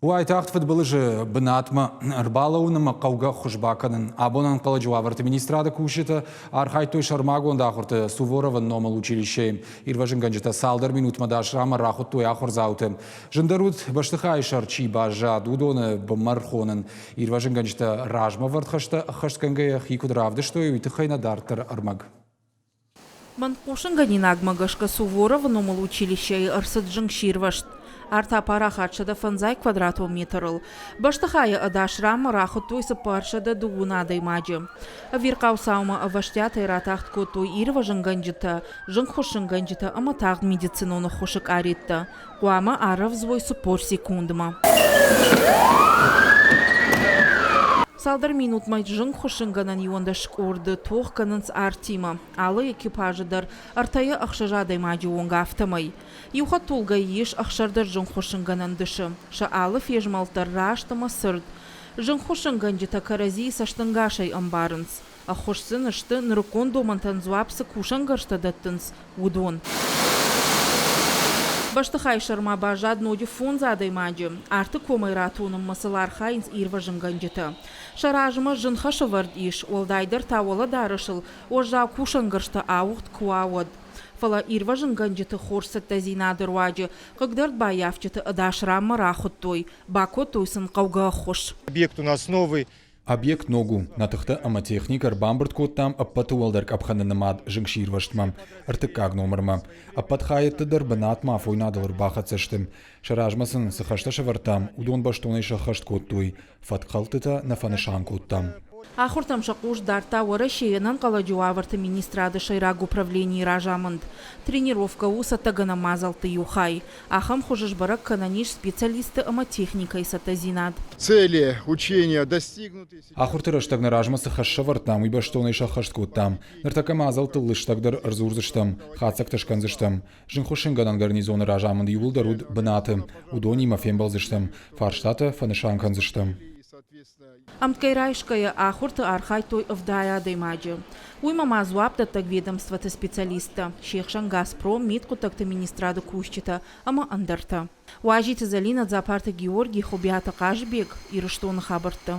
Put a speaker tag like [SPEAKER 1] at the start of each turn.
[SPEAKER 1] Уайтагъд фыдбылызы бынатмӕ ӕрбалӕууын ӕмӕ хъӕугӕ ӕххуыс бакӕнын. Абон ӕнхъӕлӕджы уавӕрты министрады кусджытӕ архайдтой сӕрмагонд ахуырты Суворовы номыл училищейы. Ирвӕзынгӕнджытӕ цалдӕр минутмӕ дасрамӕ рахуыдтой ахуырдзауты. Зындӕр уыд, бӕстыхайы сӕр чи баззад, уыдоны бынмӕ ӕрхонын. Ирвӕзынгӕнджытӕ размӕвӕрд хӕстӕ ӕххӕстгӕнгӕйӕ хи куыд равдыстой, уый тыххӕй нӕ дарддӕр ӕрмӕг.
[SPEAKER 2] Мӕн хъусынгӕнинагмӕ гӕсгӕ Суворовы номыл училищейы ӕрцыд зынгсирвӕзт. Арт апарахат 105 квадратон метрыл. Бӕстыхайы ӕдас ранмӕ рахуыдтой 430 адӕймаджы. Ӕвирхъау цаумӕ ӕвӕстиатӕй ратагъд кодтой ирвӕзынгӕнджытӕ, зынгхуыссынгӕнджытӕ ӕмӕ тагъд медицинон ӕххуысы къареттӕ. Хъуамӕ арӕвдз уой 40 секундмӕ. Цалдӕр минутмӕ зынгхуыссынгӕнӕн 11 къорды тох кӕнынц артимӕ. Алы экипажы дӕр ӕртӕйӕ ӕхсӕз адӕймаджы онг афтӕмӕй. Иу хӕдтулгӕйы ис ӕхсӕрдӕс зынгхуыссынгӕнӕн дысы. Сӕ алы фезмӕлд дӕр раст ӕмӕ цырд. Зынгхуыссынгӕнджытӕ кӕрӕдзийы цӕстӕнгасӕй ӕмбарынц. Ӕххуыс сын сты, нырыккон домӕнтӕн дзуапп цы кусӕнгӕрзтӕ дӕттынц, уыдон. Бӕстыхайы сӕрмӕ баззад ноджы фондз адӕймаджы. Арты комӕй ратонынмӕ сыл архайынц ирвӕзынгӕнджытӕ. Сӕ размӕ зын хӕсӕвӕрд ис, уӕлдайдӕр та уӕлӕдарӕсыл уӕззау кусӕнгӕрзтӕ ауыгъд куы уа, уӕд. Фӕлӕ ирвӕзынгӕнджыты хорз цӕттӕдзинады руаджы хъыгдӕрд баййафджыты ӕдас ранмӕ рахуыдтой, бакодтой сын хъӕугӕ ӕххуыс.
[SPEAKER 3] Объект у нас новый.
[SPEAKER 1] Объект ног у, нӕ тыхтӕ ӕмӕ техникӕ ӕрбамбырд кодтам ӕппӕты уӕлдӕр къӕпхӕны нымад зынгсирвӕзтмӕ, ӕртыккаг номырмӕ. Ӕппӕт хайӕдты дӕр бынатмӕ афойнадыл ӕрбахӕццӕ сты. Сӕ размӕ сын цы хӕстӕ сӕвӕрдтам, уыдон бӕстонӕй сӕххӕст кодтой, фӕткхӕлдтытӕ нӕ фӕнысан кодтам.
[SPEAKER 2] Ахуыртӕм сӕ хъус дардта Уӕрӕсейы ӕнӕнхъӕлӕджы уавӕрты министрады сӕйраг управленийы разамынд. Тренировкӕ у цӕттӕгӕнӕн мадзӕлтты иу хай. Ахӕм хуызы сбӕрӕг кӕнӕн ис специалистты ӕмӕ техникӕйы цӕттӕдзинад.
[SPEAKER 4] Цели учения достигнуты.
[SPEAKER 1] Ахуырты рӕстӕг нӕ размӕ цы хӕс сӕвӕрдтам, уый бӕстонӕй сӕххӕст кодтам. Ныртӕккӕ мадзӕлттыл лыстӕгдӕр ӕрдзурдзыстӕм, хатдзӕгтӕ скӕндзыстӕм. Зынгхуыссынгӕнӕн гарнизоны разамынд иууылдӕр уыд бынаты. Уыдонимӕ фембӕлдзыстӕм, фарстатӕ фӕнысан кӕндзыстӕм.
[SPEAKER 2] Ӕмткӕй райсгӕйӕ ахуырты архайдтой 70 адӕймаджы. Уыимӕ ма дзуапдӕттӕг ведомствоты специалисттӕ, се хсӕн Газпром, мидхъуыддӕгты министрады кусджытӕ ӕмӕ ӕндӕртӕ. Уазиты Зӕлинӕ, Дзапарты Георги, Хуыбиаты Хъазыбег, Ирыстоны хабӕрттӕ.